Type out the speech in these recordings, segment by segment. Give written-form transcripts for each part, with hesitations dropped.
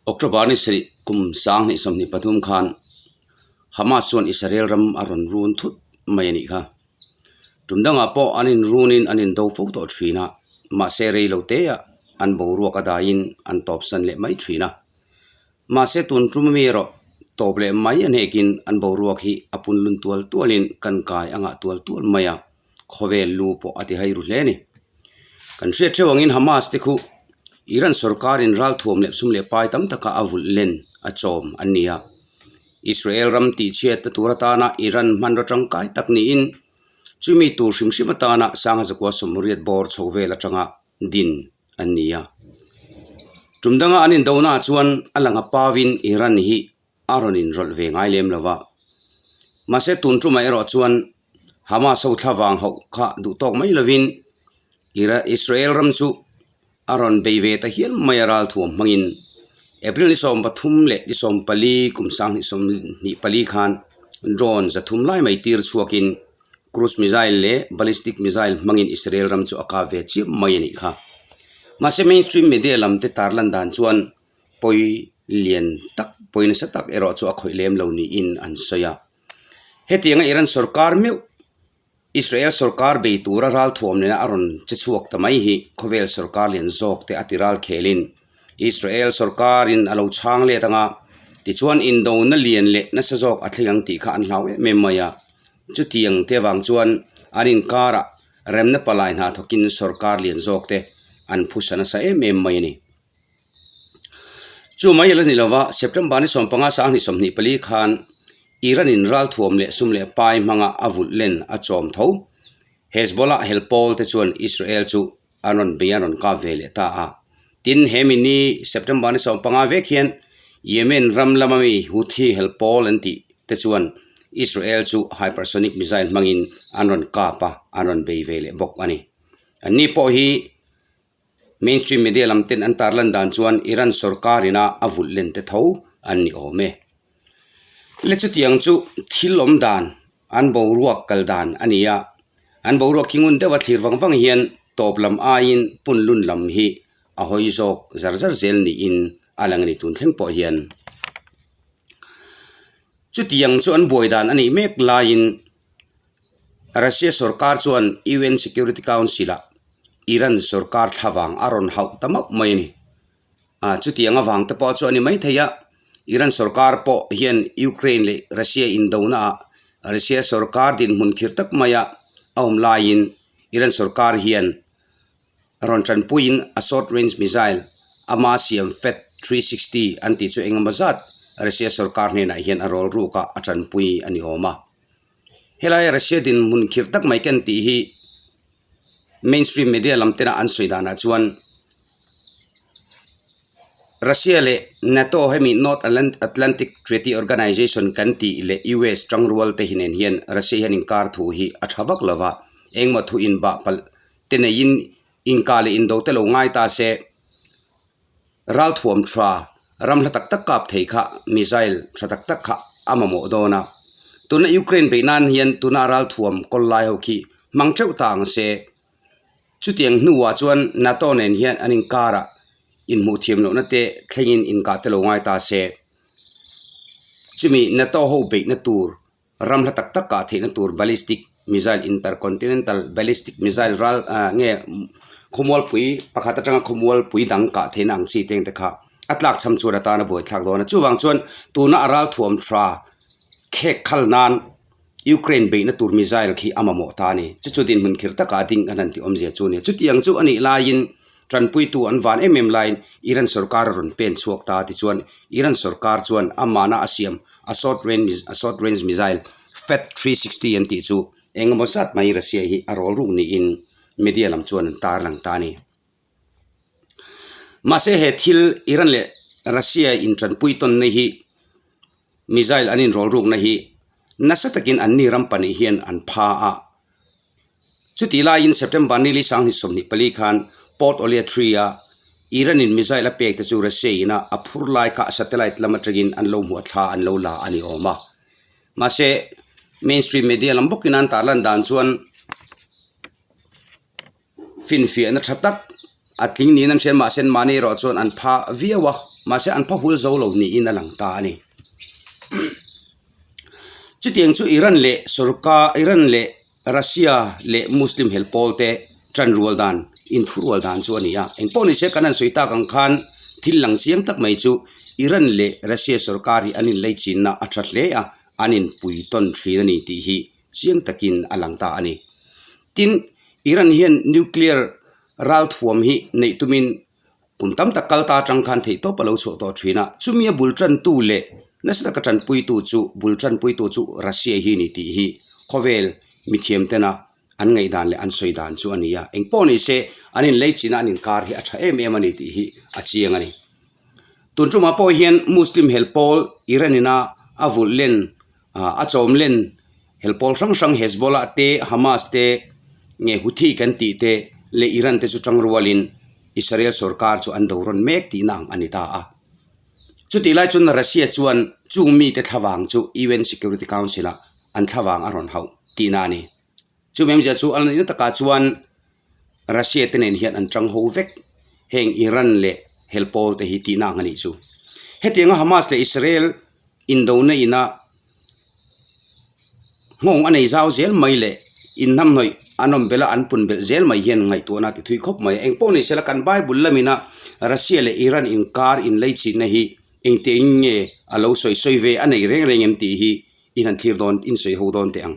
October ni sarih kum 2023 khan Hamas chuan Israel ram a rawn run thut mai a nih kha. Tum dangah pawh an inrunin an indo fo tawh thin a, mahse rei lo teah an boruak a daiin an tawpsan leh mai thin a. Mahse tun tum ami erawh tawp leh mai a hnekin an boruak hi a punlun tual tualin kan kai a ngah tual tual mai a. Khawvel lu pawh a ti hai ru hle a ni. Kan hriat theuh angin Hamas te khu Iran sorkarin ralthuam leh sum leh pai tam taka a vulh len a chawm an ni a. Israel ram tihchhiatna tur atana Iran hmanraw tangkai tak niin chumi tur hrim hrim atana Sangha Zakua Sawmriat bawr chho vel atanga din an ni a. Tum danga an indonaah chuan a lang a pawin Iran hi a rawn inrawlh ve ngai lem lo va. Mahse tun tumah erawh chuan Hamas ho thlavang hauh kha duh tawk mai lovin Israel ram chu a rawn bei ve ta hial mai a ralthuam hmangin April ni 13 leh ni 14 kum 2024 khan drone 300 lai mai tir chhuakin cruise missile leh ballistic missile hmangin Israel ram chu a kap ve chiam mai a nih kha. Mahse mainstream media lam te tarlan dan chuan pawi lian tak, pawi nasa tak erawh chu a khawih lem lo niin an sawi a. Hetianga Iran sorkar meuh Israel sorkar bei tura ralthuam nena a rawn che chhuak ta mai hi khawvel sorkar lian zawk te a ti ral khelin Israel sorkarin a lo chhang let anga tichuan indona lian leh nasa zawk a thleng ang tih kha an hlau em em mai a. Chutiang te avang chuan an inkarah Remna palai hna thawkin sorkar lian zawk te an phusa nasa em em mai a ni. Chu mai a la ni lova, September ni 15 2024 khan Iran in ralthuam leh sum leh pai hmanga a vulh len a chawm tho. Hezbollah hel pawl te chuan Israel chu an rawn bei an rawn kap ve leh ta a. Tin, he mi ni September ni 15 vek hian Yemen ram lama mi Houthi hel pawl an tih te chuan Israel chu hypersonic missile hmangin an rawn kap a, an rawn bei ve leh bawk a ni. Anni pawh hi mainstream media lam ten an tarlan dan chuan Iran sorkar ina a vulh len te tho an ni awm e. Le chutiang chu thil awm dan, an boruak kal dan a ni a, an boruak khi ngun deuha thlir vang vang hian tawp lam aiin punlun lam hi a hawi zawk zar zar zel niin a lang a ni tun thleng pawh hian. Chutiang chu an buai dan a nih mek laiin Russia sorkar chuan UN Security Council-ah Iran sorkar thlavang a rawn hauh ta mauh mai a ni. Ah chutiang avang te pawh chu a ni maithei a, Iran sorkar pawh hian Ukraine leh Russia indonaah Russia sorkar dinhmun khirh tak maia a awm laiin Iran sorkar hian Rawn tanpuiin a short range missile ama siam Fat 360 an tih chu engemaw zat Russia sorkar hnenah hian a rawl ruk a, a tanpui a ni awm a. Helaia Russia dinhmun khirh tak mai ken tih hi mainstream media lam tena an sawi danah chuan Russia leh NATO hemi North Atlantic Treaty Organization kan tih leh US tangrual te hi nen hian Russia hian inkar thu hi a tha vak lova, engmaw thu inbah palh te neiin inka leh indo te lo ngai ta se, ralthuam tha ram hla tak tak kap thei kha missile tha tak tak kha a mamawh dawn a. Tuna Ukraine beih nan hian tuna ralthuam kawl lai ho khi hmang teuh ta ang se. Chutiang hnuah chuan NATO nen hian an inkarah inhmuh thiam lohna te thlengin inkah te lo ngai ta se. Chumi NATO ho beihna tur Ram hla tak tak kah theihna tur ballistic missile intercontinental ballistic missile ral ah nge khawmualpui pakhat atanga khawmualpui dang kah theihna ang chi teng te kha a tlak cham chuan atana buaithlak dawn a chuvang chuan tuna a ral thuam tha khek khal nan Ukraine beihna tur missile khi a mamawh ta a ni chu chu dinhmun khir takah a ding a han tih awmzia chu a ni chutiang chu a nih laiin tanpuitu an van em em laiin Iran sorkar a rawn pen chhuak ta tichuan Iran sorkar chuan amahna a siam A short range a short range missile Fat 360 an tih chu engemaw zat mai Russia hi a rawl ruk niin media lam chuan an tarlang ta a ni. Mahse he thil Iran leh Russia intanpui tawnna hi missile an inrawl rukna hi nasa takin anni ram pahnih hian an pha a. Chutih laiin September ni li 2024 khan Port Olia 3 a Iran in missile a pek te chu Russia in a a phur lai kha satellite lam atangin an lo hmuh a thla an lo la a ni awm a. Mahse mainstream media lam bawkin an tarlan dan chuan finfiahna tha tak a tling niin an hria mahse mahni erawh chuan an pha viau a. Mahse an pha hul zo lo niin a lang ta a ni. Chutiang chu Iran leh sorkar Iran leh Russia leh Muslim hel pawl te tan rual dan inthurual dan chu a ni a. Engpawh ni se kan han sawi tak ang khan thil lang chiang tak mai chu Iran leh Russia sorkar hi an inlei chinna a tha hle a, an inpui tawn thin a ni tih hi chiang takin a lang ta a ni. Tin, Iran hian nuclear ralthuam hi neih tumin Kum tam tak kal ta atang khan theihtawp a lo chhuah tawh thin a, chumi a bul tantu leh nasa taka tanpuitu chu bul tanpuitu chu Russia hi ni tih hi khawvel mithiam tena an ngaihdan leh an sawi dan chu a ni a, engpawh ni se an inlei china an inkar hi a tha em em a ni tih hi a chiang a ni. Tun tumah pawh hian Muslim hel pawl Iran ina a vulh len A chawm len hel pawl hrang hrang Hezbollah te, Hamas te nge Houthi kan tih te leh Iran te chu tang rualin Israel sorkar chu an do rawn mek tihna ang a ni ta a. Chutih lai chuan Russia chuan chung mite thlavang chu UN Security Council ah an thlavang a rawn hauh tihna a ni. Chumi awmzia chu a nihna takah chuan Russia te nen hian an tang ho vek heng Iran leh hel pawl te hi tihna ang a nih chu. Hetianga Hamas leh Israel indona ina nghawng a nei zau zel mai leh inhnamhnawih an awm belh a an pun belh zel mai hian ngaihtuahna a ti thui khawp mai. Engpawh ni sela kan Bible lamina Russia leh Iran inkar inleichhitna hi engtiangin nge a lo sawi sawi ve a nei reng reng em tih hi i han thlir dawn in sawi ho dawn teh ang.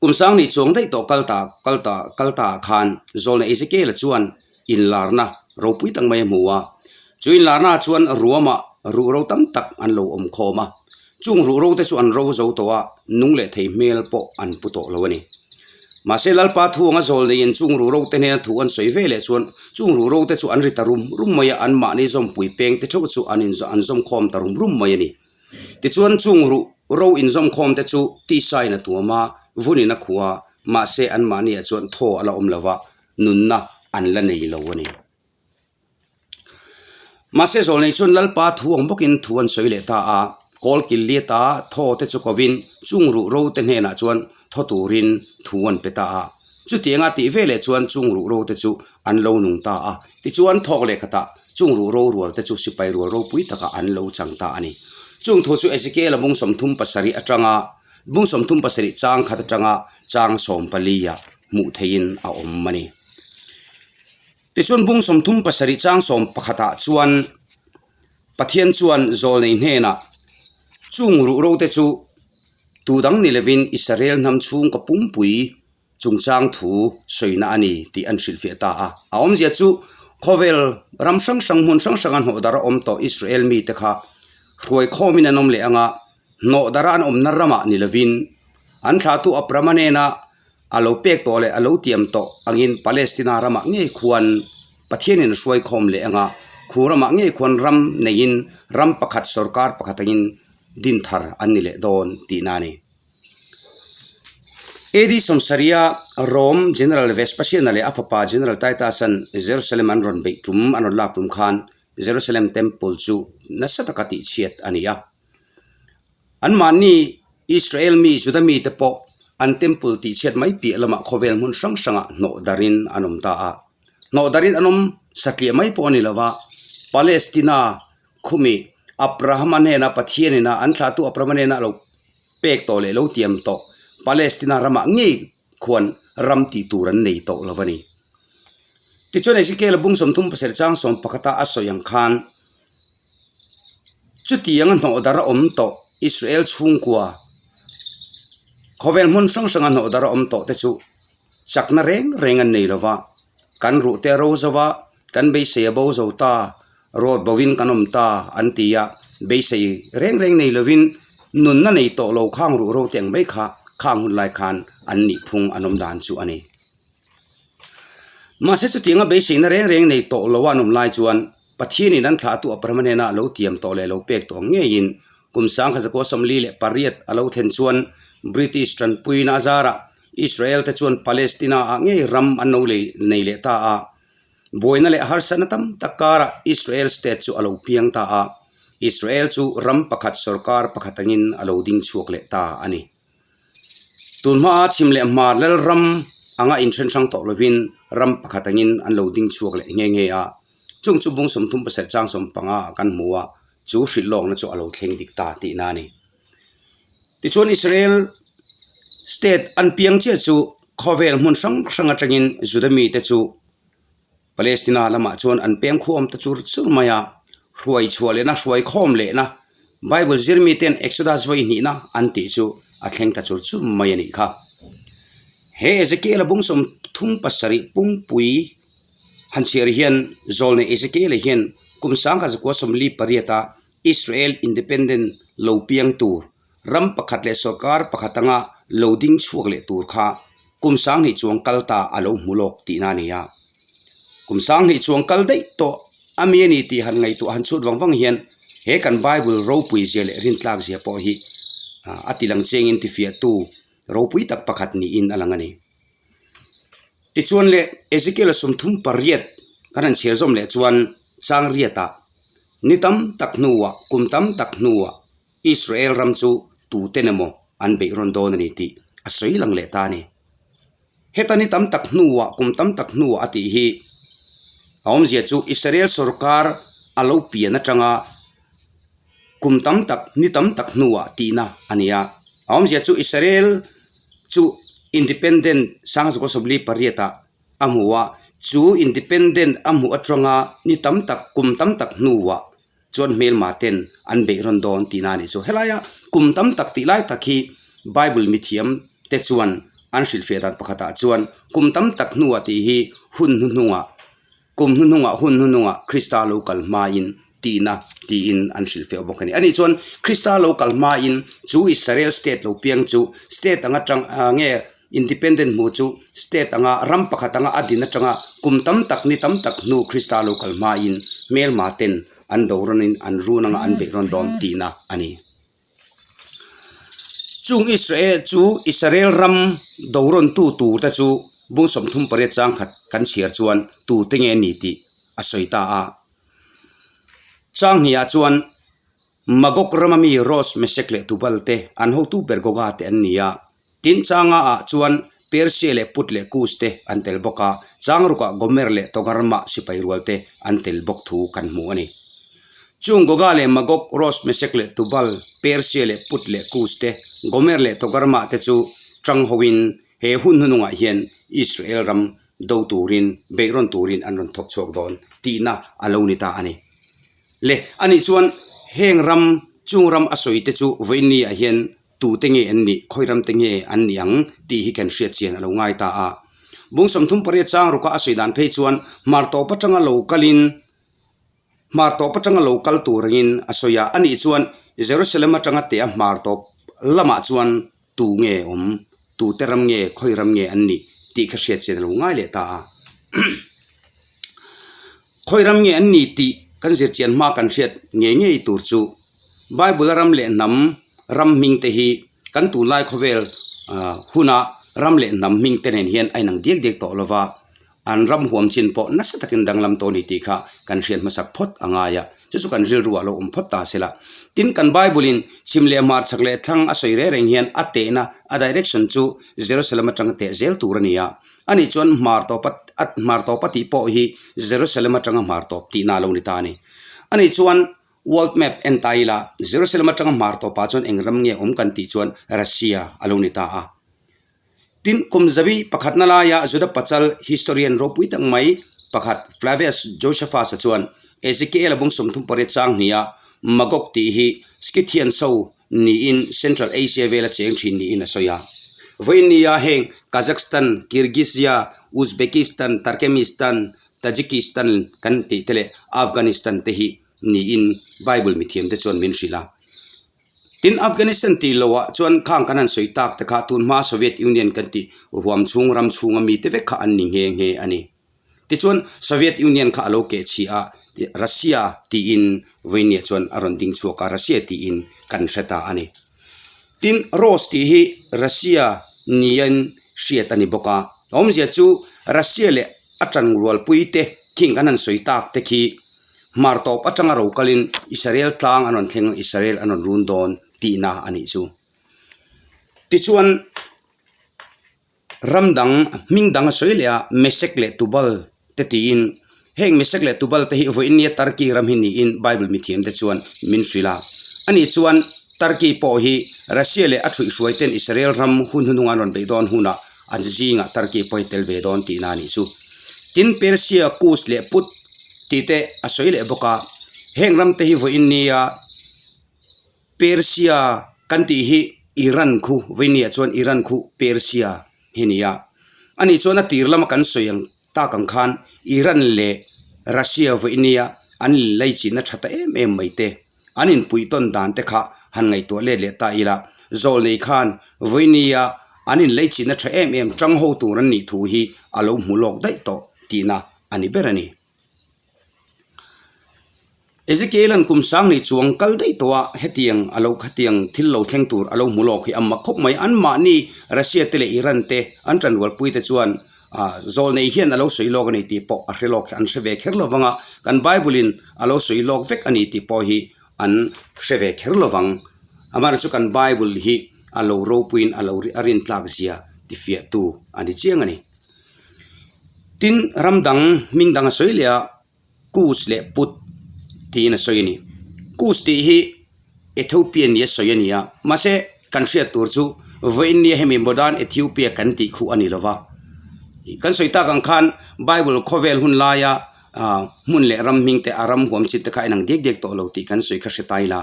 Kum sang nih chuang daih tawh kal ta kal ta kal ta ah khan Zawlna Ezekiel-a chuan inlarna ropui tak mai a hmu a. Chu inlarna ah chuan ruamah ruhro tam tak an lo awm khawm a. Chung ruhro te chu an ro zo tawh a, nung leh thei hmel pawh an pu tawh lo a ni. Mahse Lalpa thu anga zawl neiin chung ruhro te hnena thu an sawi ve leh chuan chung ruhro te chu an ri ta rum rum mai a, anmahni zawmpui peng te theuh chu an in an zawm khawm ta rum rum mai a ni. Tichuan chung ruh Ro inzawmkhawm te chu tisain a tuam a, vunin a khuh a, mahse anmahniah chuan thaw a la awm lo va, nunna an la nei lo a ni. Mahse zawlnei chuan Lalpa thu ang bawkin thu an sawi leh ta a, kawl kil liata thaw te chu kovin chung ruh ro te hnenah chuan thaw turin thu an pe ta a. Chutianga tih veleh chuan chung ruh ro te chu an lo nung ta a, tichuan thawk leh khatah chung ruh ro rual te chu sipai rual ropui takah an lo chang ta a ni. Chung thu chu Ezekiel-a bung 37 atanga bung 37 chang khat atanga chang 14 ah hmuh theihin a awm a ni. Tichuan bung 37 chang 11 ah chuan Pathian chuan zawlnei hnenah chung ruh ro te chu tu dang ni lovin Israel hnam chhungkaw pumpui chungchang thu sawina a ni tih an hrilhfiah ta a. A awmzia chu khawvel ram hrang hrang hmun hrang hranga hnawhdar a awm tawh Israel mite kha hruai khawmin an awm leh ang a, hnawhdara an awmna ramah ni lovin an thlahtu Abrahama nena a lo pek tawh leh a lo tiam tawh angin Palestina ramah ngei khuan Pathianin a hruai khawm leh ang a, khu ramah ngei khuan ram neiin ram pakhat sorkar pakhat angin din thar an ni leh dawn tihna a ni. AD sawmsarih a Rome General Vespasian-a leh a fapa General Titus-a'n Jerusalem an rawn beih tum an rawn lak tum khan Jerusalem Temple chu nasa taka tihchhiat a ni a. Anmahni Israel mi Juda mite pawh an Temple tihchhiat mai piah lamah khawvel hmun hrang hrangah hnawh darin an awm ta a. Hnawh darin an awm satliah mai pawh a ni lo va, Palestina Khumi Abrahama hnena Pathian ina an thlahtu Abrahama hnena lo pek tawh leh lo tiam tawh Palestina ramah ngei khuan ram tih tur an nei tawh lo a ni. Tichuan Ezekiel-a bung 37 chang 11 a a sawi ang khan chutianga hnawhdar a awm tawh Israel chhungkua khawvel hmun hrang hranga hnawhdar a awm tawh te chu chakna reng reng an nei lo va, kan ruh te a ro zo va, kan beisei a bo zo ta, rawt bo in kan awm ta an ti a, beisei reng reng nei lovin nunna nei tawh lo khang ruh ro te ang mai kha khang hun lai khan an nih phung an awm dan chu a ni. Mahse chutianga beiseina reng reng nei tawh lo a an awm lai chuan Pathianin an thlahtu Abrahama hnena a lo tiam tawh leh lo pek tawh ang ngeiin kum 1948 a lo thlen chuan British tanpuina a zarah Israel te chuan Palestina ah ngei ram an lo nei leh ta a. Buaina leh harsatna tam tak karah Israel state chu a lo piang ta a, Israel chu ram pakhat sorkar pakhat angin a lo ding chhuak leh ta a ni. Tun hmaa chhim leh hmar lal ram anga inthen hrang tawh lovin ram pakhat angin an lo ding chhuak leh nghe nghe a. Chung chu bung 37 chang 15 ah kan hmu a, chu hrilh lawkna chu a lo thleng dik ta tihna a ni. Tichuan Israel state an piang chiah chu khawvel hmun hrang hrang atangin Juda mite chu Palestina lamah chuan an peng khuam ta chur chur mai a, hruai chhuah lehna, hruai khawm lehna, Bible zir miten Exodus vawi hnihna an tih chu a thleng ta chur chur mai a nih kha. He Ezekiel-a bung 37 pungpui han chhiar hian zawlnei Ezekiel-a hian kum 1948-a Israel Independent lo piang tur Ram pakhat leh sorkar pakhat anga lo ding chhuak leh tur kha kum 2000 chuang kal ta a lo hmu lawk tihna a ni a. Kum 2000 chuang kal daih tawh a mi a ni tih han ngaihtuah han chhut vang vang hian he kan Bible ropui zia leh rintlak zia pawh hi a tilang chiangin tifiahtu ropui tak pakhat niin a lang a ni. Tichuan le Ezekiel 38 kan han chhiar zawm leh chuan chang riatah ni tam tak hnuah kum tam tak hnuah Israel ram chu tuten emaw an beih rawn dawn a ni tih a sawi lang leh ta a ni. Heta ni tam tak hnuah, kum tam tak hnuah a tih hi a awmzia chu Israel sorkar a lo pian atanga kum tam tak, ni tam tak hnuah tihna a ni a. A awmzia chu Israel chu independent 1948 ah a hmu a, chu independent a hmuh atanga ni tam tak, kum tam tak hnuah chuan hmelma ten an beih rawn dawn tihna a nih chu. Helaia kum tam tak tih lai tak hi Bible mithiam te chuan an hrilhfiah dan pakhatah chuan kum tam tak hnuah tih hi hun hnuhnungah kum hnuhnungah hun hnuhnungah Krista lo kal hmain tihna tiin an hrilhfiah bawk a ni. Ani chuan Krista lo kal hmain chu Israel state lo piang chu state anga tang nge Independent hmu chu state anga ram pakhat anga a din atanga kum tam tak ni tam tak hnu Krista lo kal hmain hmelma ten an do rawnin an run anga an beih rawn dawn tihna a ni. Chung Israel chu Israel ram do rawn tu tur te chu bung 38 chang khat kan chhiar chuan tute nge ni tih a sawi ta a. Chang hniah chuan Magog rama mi Rosh, Meshek leh Tubal te an hotu ber Goga te an ni a. Tin, Changa ah chuan Persia leh Put leh Kus te an tel bawk a, Changrukah Gomer leh Togarmah sipai rual te an tel bawk thu kan hmu a ni. Chung Goga leh Magog, Rosh, Meshek leh Tubal, Persia leh Put leh Kus te, Gomer leh Togarmah te chu chang hoin he hun hnunungah hian Israel ram do turin, beih rawn turin an rawn thawk chhuak dawn tihna a lo ni ta a ni. Le, anih chuan heng ram, chung ram a sawi te chu vawiinni ah hian tute nge an nih, khawi ram te nge an nih ang tih hi kan hriat chian a lo ngai ta a. Bung 38 chang ruka a sawi dan phei chuan hmar tawp atanga lo kalin hmar tawp atanga lo kal tur angin a sawi a, anih chuan Jerusalem atanga teh a hmar tawp lamah chuan tu nge awm, tute ram nge, khawi ram nge an nih tih kha hriat chian a lo ngai leh ta a. Khawi ram nge an nih tih kan zir chian hma kan hriat ngei ngei tur chu Bible a ram leh hnam ram hming te hi kan tunlai khawvel huna ram leh hnam hming te nen hian a inang diak diak tawh lova, an ram huam chin pawh nasa takin danglam tawh a ni tih kha kan hriat hmasak phawt a ngai a, chu chu kan rilru ah lo awm phawt ta se la. Tin, kan Bible in chhim leh hmar chhak leh thlang a sawi reng reng hian a tehna, a direction chu Jerusalem atanga teh zel tur a ni a, ani chuan hmar tawp a hmar tawp a tih pawh hi Jerusalem atanga hmar tawp tihna a lo ni ta a ni. Ani chuan World map en ta ila, Jerusalem atanga hmar tawpah chuan eng ram nge awm kan tih chuan Russia a lo ni ta a. Tin, kum zabi pakhatna laia Juda pachal historian ropui tak mai pakhat Flavius Josephus-a chuan Ezekiel-a bung 38 chang hniha Magog tih hi Scythian so niin Central Asia vela cheng thin niin a sawi a. Vawiin nia heng Kazakhstan, Kyrgyzia, Uzbekistan, Turkmenistan, Tajikistan kan tih te leh Afghanistan te hi niin Bible mithiam te chuan min hrilh a. Tin, Afghanistan tih loah chuan khang kan han sawi tak te kha tun hma Soviet Union kan tih huam chhung ram chhunga mite vek kha an ni nghe nghe a ni. Tichuan, Soviet Union kha a lo keh chhi a, Russia tiin vawinia chuan a rawn ding chhuak a, Russia tiin kan hre ta a ni. Tin, Rose tih hi Russia niin hriat a ni bawk a, a awmzia chu Russia leh a tanrualpui te khing kan han sawi tak te khi hmar tawp atanga ro kalin Israel tlang an rawn thleng a, Israel an rawn run dawn tihna a nih chu. Tichuan. Ram dang hming dang a sawi leh a, Mesek leh Tubal te tiin. Heng Mesek leh Tubal te hi vawiin nia Turkey ram hi niin Bible mithiamte chuan min hrilh a. Ani chuan Turkey pawh hi Russia leh a thuihhruai ten Israel ram hun hnunung an rawn beih dawn hunah an zingah Turkey pawh hi tel ve dawn tihna a nih chu. Tin, Persia, Kus leh Put tih te a sawi leh bawk a. Heng ram te hi vawiin nia Persia kan tih hi Iran khu vawinia chuan Iran khu Persia hi ni a. Ani chuan a tir lama kan sawi ang tak ang khan Iran leh Russia vawinia an inlaichinna tha ta em em mai te, an inpuihtawn dan te kha han ngaihtuah let leh ta ila, zawlnei khan vawinia an inlaichinna tha em em tang ho tur an nih thu hi a lo hmu lawk daih tawh tihna a ni ber a ni. Ezekiel-a'n kum sanghnih chuang kal daih tawh a, hetiang a lo hetiang thil lo thleng tur a lo hmu lawk hi a mak khawp mai. Anmahni Russia te leh Iran te an tanrualpui te chuan zawlnei hian a lo sawi lawk a ni tih pawh a hre lawk hi an hre ve kher lo vang a, kan Bible-in a lo sawi lawk vek a ni tih pawh hi an hre ve kher lo vang. Amaherawhchu kan Bible hi a lo ropuiin a lo a rintlak zia tifiahtu a ni chiang a ni. Tin, ram dang hming dang a sawi leh a, Kus leh Put tiin a sawi a ni. Kus tih hi Ethiopia nia sawi a ni a, mahse kan hriat tur chu vawiin nia hemi modern Ethiopia kan tih khuh a ni lo va. Kan sawi tak ang khan Bible khawvel hun laia hmun leh ram hming te a ram huam chin te kha a inang diak diak tawh lo tih kan sawi kha hre ta ila.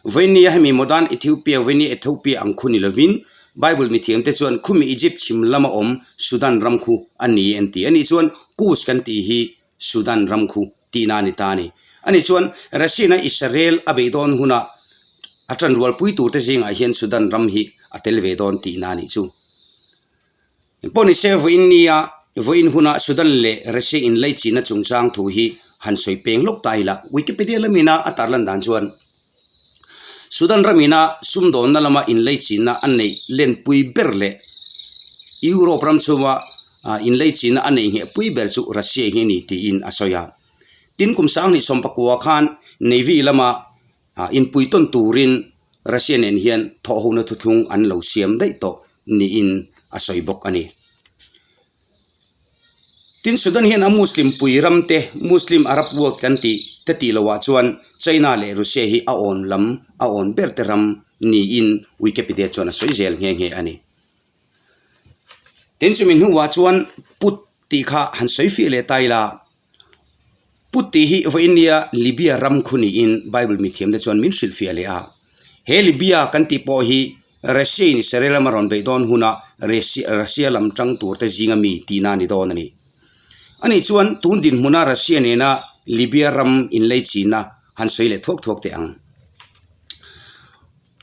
Vawinia hemi modern Ethiopia, vawinia Ethiopia ang khu ni lovin, Bible mithiamte chuan khumi Egypt chhim lama awm Sudan ram khu a ni an ti. Anih chuan Kush kan tih hi Sudan ram khu tihna a ni ta a ni. Anih chuan Russia-na Israel a beih dawn hunah a tanrualpui turte zingah hian Sudan ram hi a tel ve dawn tihna a nih chu. Pawh ni se vawiin nia vawiin huna Sudan leh Russia inlaichinna chungchang thu hi han sawi peng lawk ta ila. Wikipedia lamina a tarlan dan chuan Sudan ramina sumdawnna lama inlaichinna a neih lenpui ber leh Europe ram chhunga inlaichinna a neih nghehpui ber chu Russia hi a ni tiin a sawi a. Tin, kum 2019 khan Navy lama inpuitawn turin Russia nen hian thawhhona thuthlung an lo siam daih tawh niin a sawi bawk a ni. Tin, Sudan hian a Muslim pui ram te, Muslim Arab world kan tih te tih loah chuan China leh Russia hi a awn lam, a awn ber te ram niin Wikipedia chuan a sawi zel nghe nghe a ni. Tin, chumi hnuah chuan put tih kha han sawi fiah leh ta ila. Put tih hi vawiin nia Libya ram khu niin Bible mithiamte chuan min hrilhfiah leh a. He Libya kan tih pawh hi Russia in Israel lama rawn beih dawn huna Russia lam tang turte zinga mi tihna a ni dawn a ni. Ani chuan tun dinhmuna Russia nena Libya ram inleichina han sawi leh thuak thuak teh ang.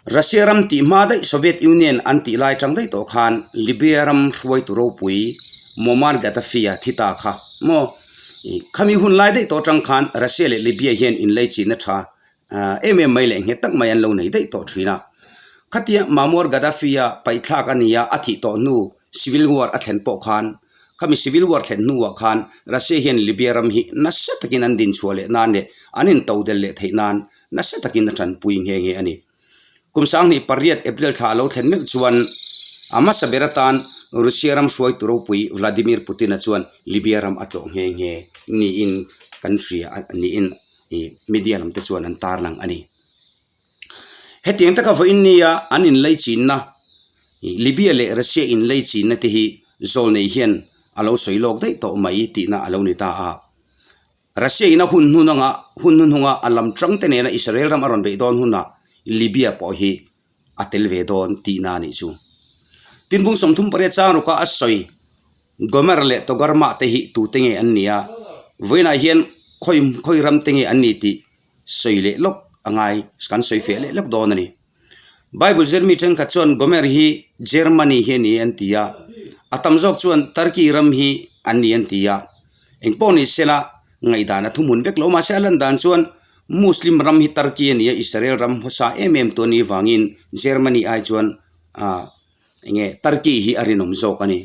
Russia ram tih hma daih Soviet Union an tih lai tang daih tawh khan Libya ram hruaitu ropui Muammar Gaddafi-a thi ta kha maw? Khami hun lai daih tawh tang khan Russia leh Libya hian inleichihna tha em em mai leh nghet tak mai an lo nei daih tawh thin a. Khatia Muammar Gaddafi-a paihthlak a nia a thih tawh hnu civil war a thlen pawh khan khami civil war thlen hnuah khan Russia hian Libya ram hi nasa takin an dinchhuah leh nan leh an intodel leh theih nan nasa takin a tanpui nghe nghe a ni. Kum 28 April thla a lo thlen meuh chuan a hmasa ber atan Russia ram hruaitu ropui Vladimir Putin-a chuan Libya ram a tlawh nghe nghe niin kan hria niin media lam te chuan an tarlang a ni. Hetiang taka vawiin nia an inlaichinna Libya leh Russia inlaichinna te hi zawlnei hian a lo sawi lawk daih tawh mai tihna a lo ni ta a. Russia in a hun hnunanga hun hnuhnunga a lam tang te nena Israel ram a rawn beih dawn hunah Libya pawh hi a tel ve dawn tihna a nih chu. Tin bung 38 chang ruka a sawi Gomer leh Togarmah te hi tute nge an nia, vawiinah hian khawi khawi ram te nge an ni tih sawi leh lawk a ngai kan sawi feh leh lawk dawn a ni. Bible zirmi thenkhat chuan Gomer hi Germany hi a ni an ti a, a tam zawk chuan Turkey ram hi an ni an ti a. Engpawh ni sela ngaihdan a thuhmun vek lo mahse a lan dan chuan Muslim ram hi Turkey a ni a, Israel ram hmasa em em tu a nih vangin Germany ai chuan ah Enge Turkey hi a rinawm zawk a ni.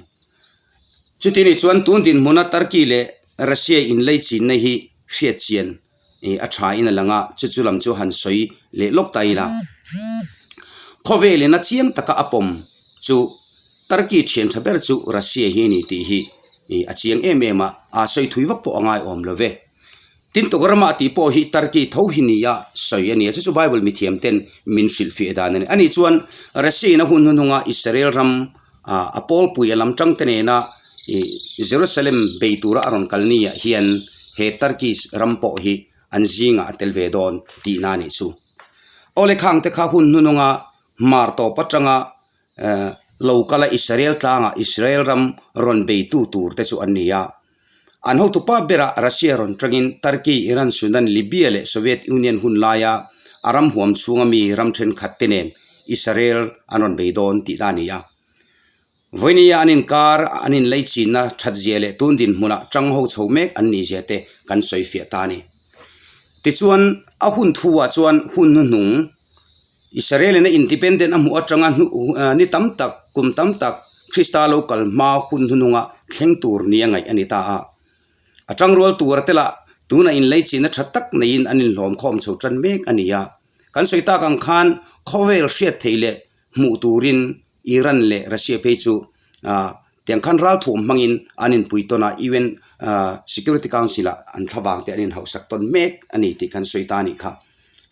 Chuti ni chuan tun dinhmuna Turkey leh Russia inlaichinna hi hriat chian a tha in a lang a, chu chu lam chu han sawi leh lawk ta ila. Khawvelin a chiang taka a pawm chu Turkey thian tha ber chu Russia hi a ni tih hi a chiang em em a. A sawi thui vak pawh a ngaiawm lo ve. Tin, Togarma tih pawh hi Turkey tho hi nia sawi a ni a, chu chu Bible mithiam ten min hrilhfiah dan a ni. Ani chuan Russia in a hun hnuhnunga Israel ram a pawlpui a lam tang te nena Jerusalem bei tura a rawn kal niah hian he Turkey ram pawh hi an zingah a tel ve dawn tihna a nih chu. Awle khang te kha hun hnuhnunga hmar tawp atanga lo kala Israel tlangah Israel ram rawn beitu tur te chu an ni a. An hotupa berah Russia rawn tangin Turkey, Iran, Sudan, Libya leh Soviet Union hun laia a ram huam chhunga mi ram thenkhat te nen Israel an rawn bei dawn tih a ni a. Vawinia an inkar an inleichinna thatzia leh tun dinhmunah tang ho chho mek an nihzia te kan sawifiah ta a ni. Tichuan, a hun thuah chuan hun hnuhnung Israel in a independent a hmuh atanga ni tam tak, kum tam tak Krista lo kal hma hun hnuhnunga thleng tur nia ngaih a ni ta a. A tangrual tura te lah tuna inleichihna tha tak neiin an inhlawm khawm chho tan mek a ni a. Kan sawi tak ang khan khawvel hriat theih leh hmuh turin Iran leh Russia phei chu tiang khan ralthuam hmangin an inpui tawn a, UN Security Council ah an thlavang te an inhauhsak tawn mek a ni tih kan sawi ta a nih kha.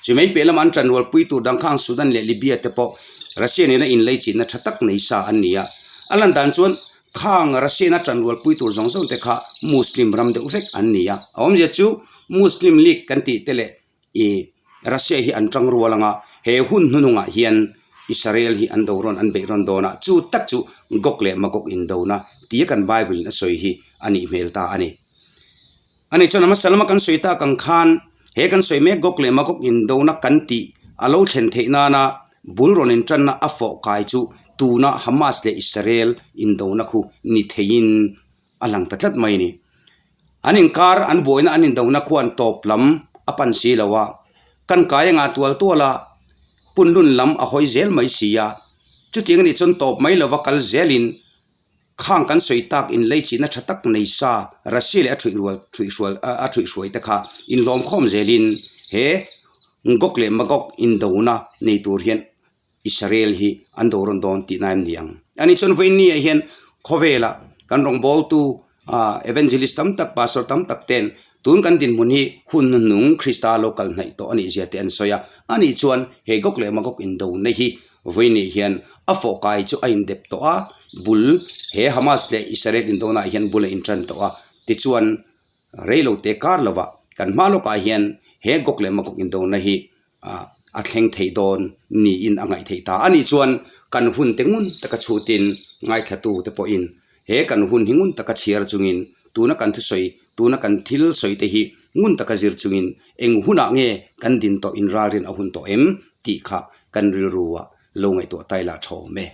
Chu mai piah lama an ṭanrualpui tur dang khang Sudan leh Libya te pawh Russia nena inleichihna ṭha tak nei sa an ni a. A lan dan chuan khang Russia ina ṭanrualpui tur zawng zawng te kha Muslim ram deuh vek an ni a. A awmzia chu Muslim League kan tih te leh i Russia hi an ṭangrual anga he hun hnunungah hian Israel hi an do rawn an beih rawn dawn a, chu tak chu Gog leh Magog indona tia kan Bible in a sawi hi a nih hmel ta a ni. Ani chuan a hmasa lama kan sawi tak ang khan he kan sawi mek Gog leh Magog indona kan tih a lo thlen theih nana bul rawn intanna a fawh kai chu tuna Hamas leh Israel indona khu ni theiin a lang ta tlat mai a ni. An inkar an buaina an indona khuan tawp lam a pan si lo a, kan kai anga tual tual a, punlun lam a hawi zel mai si a, chutiang anih chuan tawp mai lova kal zelin Khang kan sawi tak inleichihna tha tak nei sa Russia leh a thuihrual thuihhrual a thuihhruai te kha inhlawmkhawm zelin he Gog leh Magog indona nei tur hian Israel hi an do rawn dawn tihna em ni ang. Ani chuan vawiin ah hian khawvelah kan rawngbawltu evangelist tam tak pastor tam tak ten Tun kan dinhmun hi hun hnuhnung Krista lo kal hnaih tawh a nih zia te an sawi a, ani chuan he Gog leh Magog indona hi vawiin hian a fawhkai chu a indep tawh a, bul he Hamas leh Israel indona ah hian bul a intan tawh a, tichuan reilote kar lovah kan hma lawkah hian he Gog leh Magog indona hi a thleng thei dawn niin a ngaih theih ta. Anih chuan kan hun te ngun taka chhutin ngaithlatu te pawhin he kan hun hi ngun taka chhiar chungin tuna kan thusawi, tuna kan thil sawi te hi ngun taka zir chungin eng hunah nge kan din tawh inralrin a hun tawh em tih kha kan rilru ah lo ngaihtuah tai lah tha awm e.